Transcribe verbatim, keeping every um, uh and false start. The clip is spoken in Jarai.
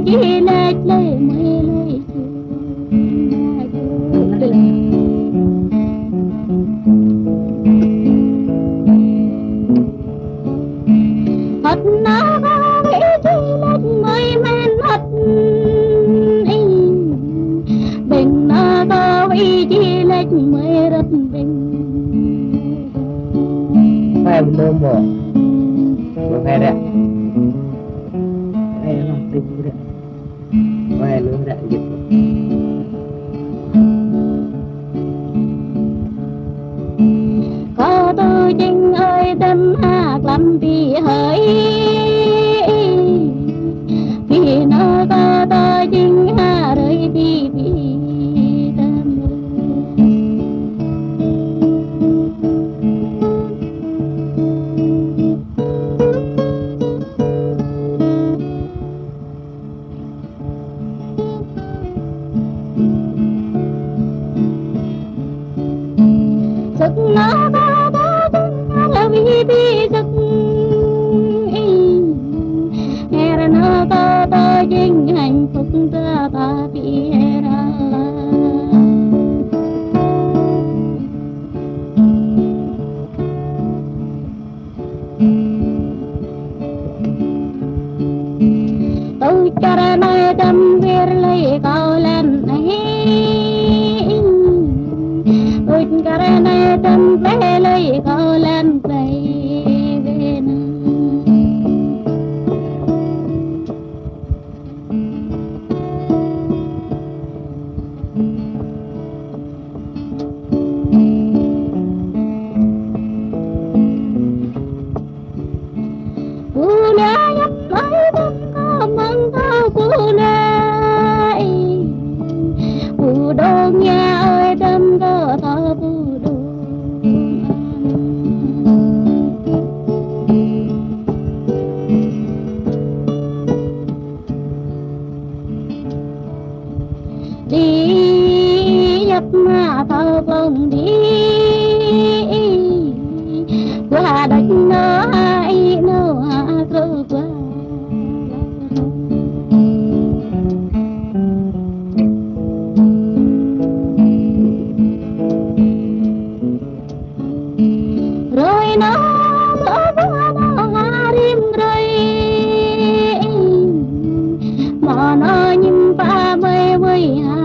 Ih lĕ lĕ mơi lơi. Hơt nă kâo wĭ či lĕ mơi mơ̆n hơt. Ih. Ƀing nă kâo wĭ či lĕ mơi rơ̆t ƀing. Hai, belum, Bo. Belum, hai, dah. Hai, noh, tinggi dah. Wai, lu ră git. Kâo tŭ jing ơi tăm ha klăm pi hơi. Pi nă kâo tŭ jing ha rơi ti pi tăm. Săk nă kâo tŭ jing ha rơi pi săk. Ih. Hơr nă kâo tŭ jing hăng phŭk ta ta pi hơr. Tui čar anai tăm wir lơi kâo lăn ai. Tui čar anai tăm plơi lơi kâo lăn plơi ven. Pô nă yap ai tăm kâo mơ̆ng kâo pô nă ih. Pô dong ia ai tăm kâo thâo pô dong. Đi yap mă thâo kông đi. Kua đăč nô ha ih nô ha krô kua. Rơi nô lô bua nô ha rim rơi. Mă nô ñim pă mơi mơi ha.